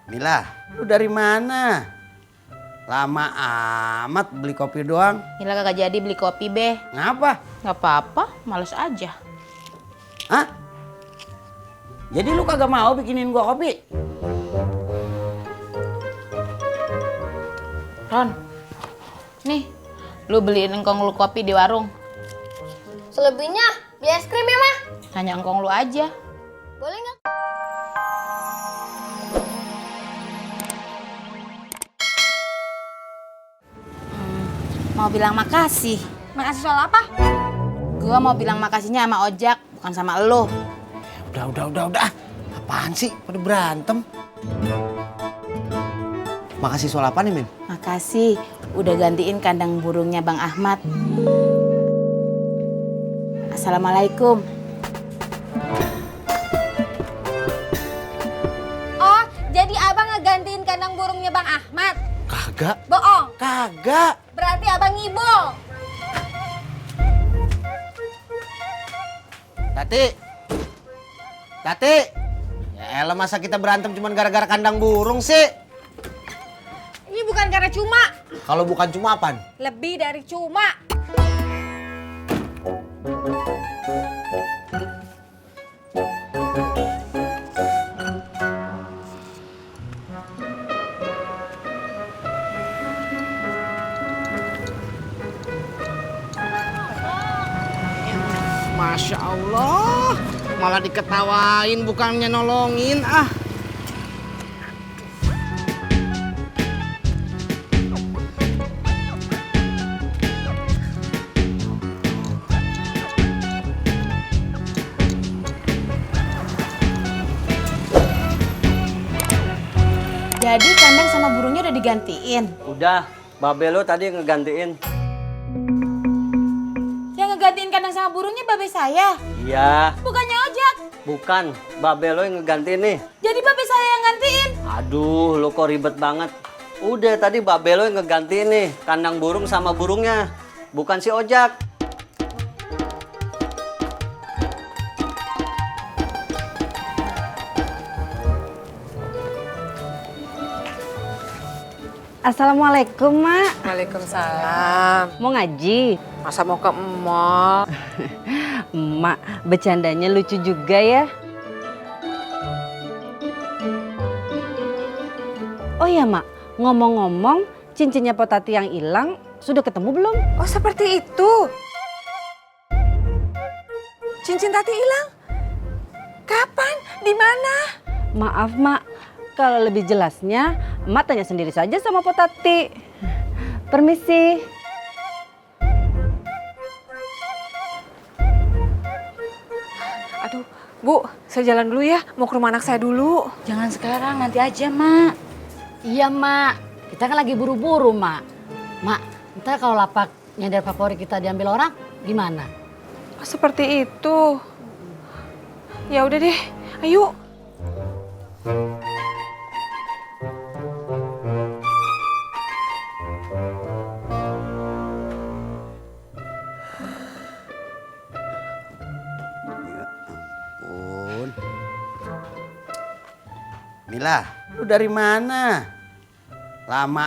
Mila, lu dari mana? Lama amat beli kopi doang. Mila kagak jadi beli kopi, Be. Ngapa? Gak apa-apa, males aja. Hah? Jadi lu kagak mau bikinin gua kopi? Ron, nih, lu beliin engkong lu kopi di warung. Selebihnya beli es krim ya, Mah? Hanya engkong lu aja. Boleh nggak? Mau bilang makasih. Makasih soal apa? Gua mau bilang makasihnya sama Ojak, bukan sama elu. Udah. Apaan sih? Pada berantem. Makasih soal apa nih, Min? Makasih udah gantiin kandang burungnya Bang Ahmad. Assalamualaikum. Oh, jadi abang ngegantiin kandang burungnya Bang Ahmad? Kagak. Bohong. Kagak. Berarti abang ngibul. Tati. Ya elah, masa kita berantem cuma gara-gara kandang burung sih? Ini bukan karena cuma. Kalau bukan cuma apaan? Lebih dari cuma. Masya Allah, malah diketawain bukannya nolongin ah. Jadi kandang sama burungnya udah digantiin. Udah, babe lo tadi ngegantiin. Yang ngegantiin kandang sama burungnya babe saya. Iya, Bukannya Ojak. bukan. Babe lo yang ngegantiin nih. Jadi babe saya yang gantiin. Aduh, lo kok ribet banget. Udah tadi babe lo yang ngegantiin nih. Kandang burung sama burungnya. Bukan si Ojak. Assalamualaikum, Mak. Waalaikumsalam. Mau ngaji? Masa mau ke mall? Mak, bercandanya lucu juga ya. Oh ya, Mak. Ngomong-ngomong, cincinnya Potati yang hilang sudah ketemu belum? Oh seperti itu. Cincin Tati hilang? Kapan? Di mana? Maaf, Mak. Kalau lebih jelasnya, Mak tanya sendiri saja sama Potati. Permisi. Aduh, Bu, saya jalan dulu ya. Mau ke rumah anak saya dulu. Jangan sekarang, nanti aja, Mak. Iya, Mak. Kita kan lagi buru-buru, Mak. Mak, ntar kalau lapak nyadar favorit kita diambil orang, gimana? Oh, seperti itu. Ya udah deh, ayo. Ampun. Mila, lu dari mana? Lama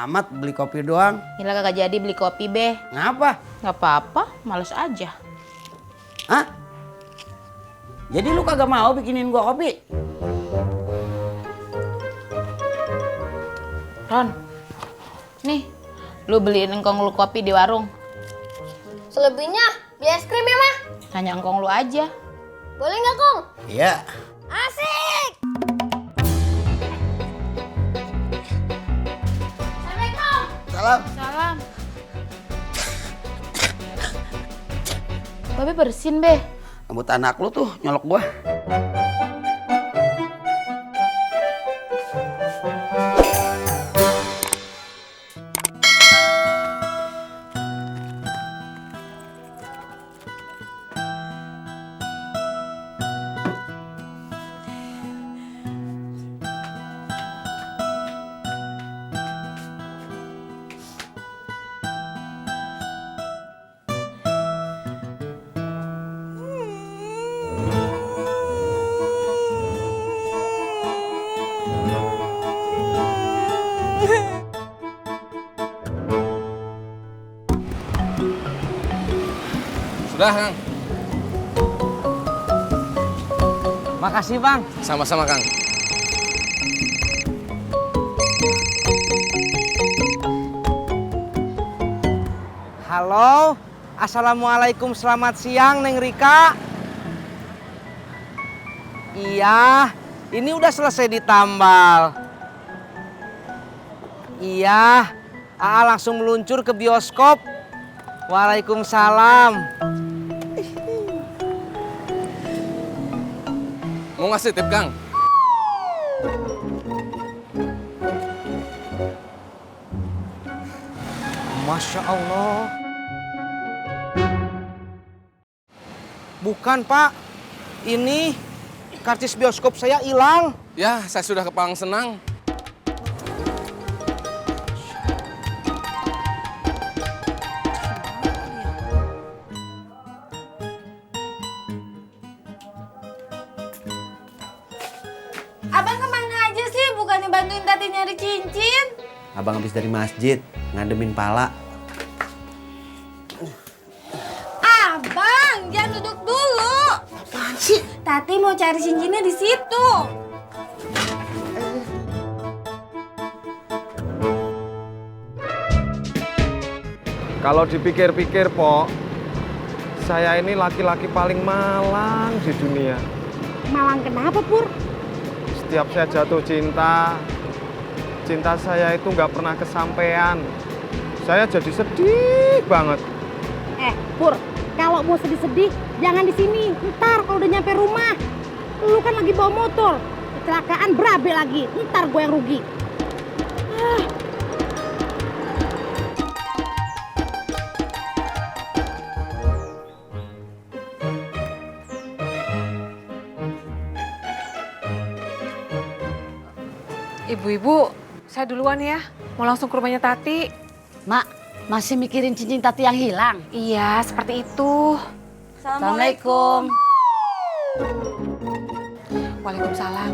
amat beli kopi doang. Mila kagak jadi beli kopi, Be. Ngapa? Gak apa-apa, males aja. Hah? Jadi lu kagak mau bikinin gua kopi? Ron, nih, lu beliin engkong lu kopi di warung. Selebihnya beli es krim ya, Mah? Hanya engkong lu aja. Boleh nggak, Kong? Iya. Asik! Assalamualaikum. Salam. Salam. Babe bersin, Be. Rambut anak lu tuh nyolok gua. Sudah, Kang. Makasih Bang. Sama-sama, Kang. Halo, assalamualaikum, selamat siang Neng Rika. Iya, ini udah selesai ditambal. Iya, Aa langsung meluncur ke bioskop. Waalaikumsalam. Mau ngasih tip, Kang? Masya Allah. Bukan Pak, ini karcis bioskop saya hilang. Ya, saya sudah ke Palang Senang. Abang kemana aja sih? Bukannya bantuin Tati nyari cincin? Abang habis dari masjid, ngademin pala. Abang, jangan duduk dulu. Apaan sih? Tati mau cari cincinnya di situ. Kalau dipikir-pikir, Pok, saya ini laki-laki paling malang di dunia. Malang kenapa, Pur? Setiap saya jatuh cinta, cinta saya itu nggak pernah kesampaian. Saya jadi sedih banget. Pur, kalau mau sedih-sedih, jangan di sini. Ntar kalau udah nyampe rumah, lu kan lagi bawa motor. Kecelakaan berabe lagi, ntar gue yang rugi. Ibu-ibu, saya duluan ya. Mau langsung ke rumahnya Tati. Mak, masih mikirin cincin Tati yang hilang? Iya, seperti itu. Assalamualaikum. Waalaikumsalam.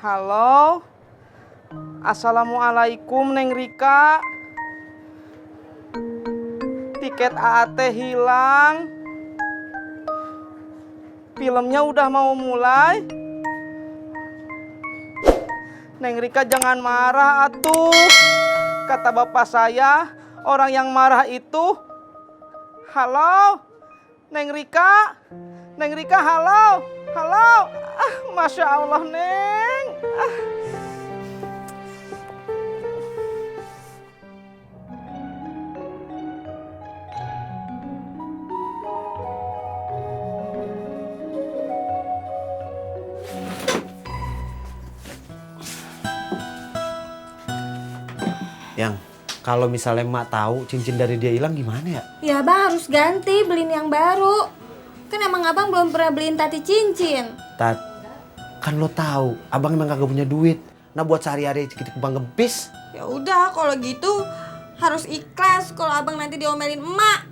Halo, assalamualaikum Neng Rika. Tiket AAT hilang. Filmnya udah mau mulai. Neng Rika jangan marah atuh. Kata bapak saya, orang yang marah itu. Halo, Neng Rika. Neng Rika, halo. Halo. Masya Allah, Neng. Yang kalau misalnya emak tahu cincin dari dia hilang gimana ya? Ya abang harus ganti, beliin yang baru. Kan emang abang belum pernah beliin Tati cincin. Tat, kan lo tahu, abang emang kagak punya duit. Nah buat sehari-hari sedikit bang gempis. Ya udah kalau gitu harus ikhlas kalau abang nanti diomelin emak.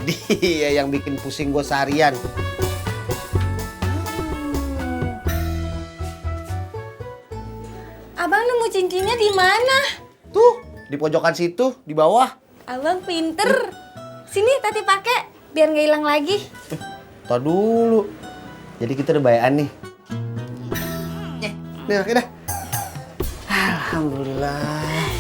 Dia yang bikin pusing gue seharian. Abang nemu cincinnya di mana? Tuh, di pojokan situ, di bawah. Abang pinter. Sini Tati pakai biar nggak hilang lagi. Tar dulu. Jadi kita udah bayan nih. Nih, oke dah. Alhamdulillah.